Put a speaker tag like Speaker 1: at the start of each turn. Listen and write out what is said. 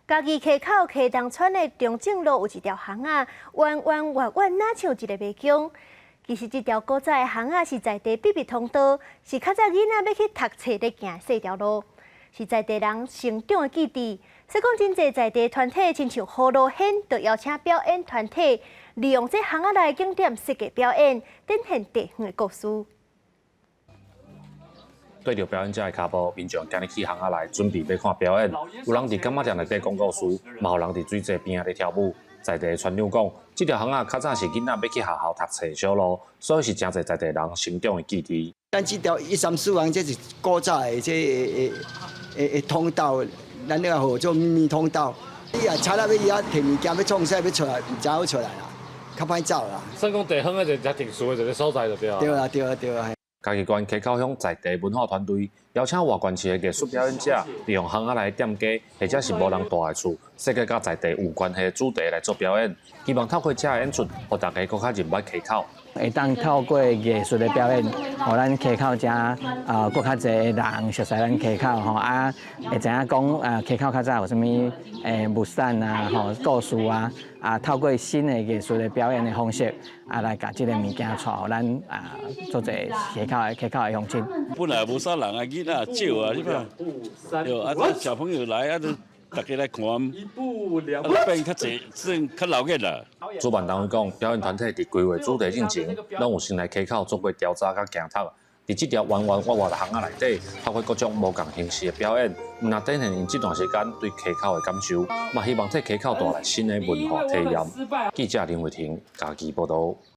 Speaker 1: 嘉義溪口溪東村的中正路有一條巷仔，彎彎彎彎，若像一个迷宮。其實這條古早的巷仔是在地秘密通道，是較早囡仔欲去讀冊咧行的細條路，是在地人成長的記憶。所以講，真濟在地團體，親像何樂軒，就邀請表演團體，利用這巷仔內景點設計表演，展現地方的故事。
Speaker 2: 綴著表演者的跤步，民眾今日去巷仔內準備欲看表演。有人佇柑仔店內底講故事，嘛有人佇水濟邊仔咧跳舞。在地的村長講，這條巷仔較早是囡仔欲去學校讀冊的小路，所以是誠濟在地人成長的記憶。
Speaker 3: 咱這條一三四巷，這是古早的這个通道，咱那個號做秘密通道。你若賊仔欲去遐提物件，欲創啥欲出來，毋知影欲出來啦，較歹走啦。
Speaker 4: 算講地方的一個特殊的一个所在就對啊。
Speaker 3: 對啦，對啦，對啦。
Speaker 2: 嘉義縣溪口鄉在地文化團隊邀請外縣市的藝術表演者，利用巷仔內的店家或者是無人蹛的厝，設計佮在地有關係的主題來做表演，希望透過這个演出，予大家閣較認捌溪口。
Speaker 5: 會當透過藝術的表演，予咱溪口遮啊，閣較濟的人熟悉咱溪口吼啊，會知影講啊，溪口較早有啥物物產啊，吼故事啊，啊透過新的藝術的表演的方式啊，來共這个物件帶予咱啊，做者溪口的鄉親。
Speaker 6: 本來無啥人啊，囡仔少啊，你看，對啊，小朋友來啊，都大家來看，啊，變較濟，算較鬧熱啦。
Speaker 2: 主辦單位講，表演團體佇規劃主題進前，攏有先來溪口做過調查佮行讀。佇這條彎彎彎彎的巷仔內底，透過各種無仝形式的表演，毋但展現𪜶這段時間對溪口的感受，嘛希望替溪口帶來新的文化體驗。記者林慧婷嘉義報導。